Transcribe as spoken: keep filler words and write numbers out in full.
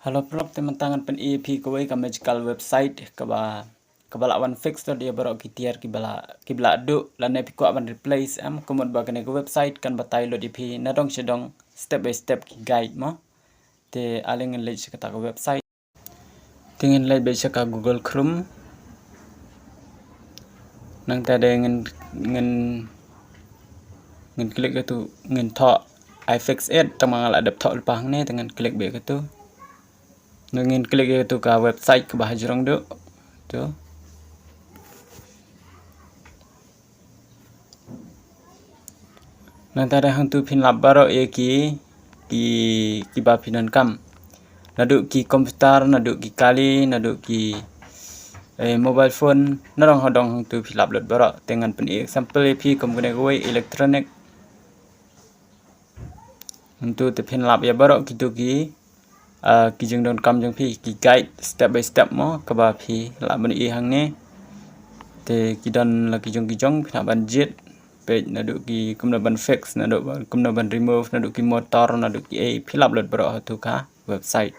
Hello paralok, te mynta ngan pyni ïa phi kawei ka magical website kaba, kaba lah ban fix lut ïa baroh ki tiar kiba la, kiba la duh, lane phi kwah ban replace em, ka mut ba kane ka website kan batai lut ïa phi nadong shadong, step by step ki guide mo. Te ale ngin leit sha kata ka website. Te ngin leit beit sha ka Google Chrome. Nangta de ngin, ngin, ngin click katu, ngin thoh iFixit, tang ma nga la dep thoh lypa hangne, te ngin click beit katu. Ngin click ïa katu ka website kaba hajrong duh. Tu. Nangta de hangtu phin lap baroh ïa ki, ki, kiba phi donkam. Naduh ki computer, naduh ki kali, naduh ki, eh, mobile phone, nadong hadong hangtu phi lap lut baroh. Te ngan pyni example ïa phi kum kane kawei, electronic. Hangtu te phin lap ïa baroh kitu ki, ah, ki jingdonkam jong phi, ki guide step by step mo, kaba phi lah ban i hangne. Te ki don la ki jong ki jong, phi lah ban jied, peit naduh ki kumno ban fix, naduh ba, kumno ban remove, naduh ki motor, naduh ki ei, phi lap lut baroh hatu ka website.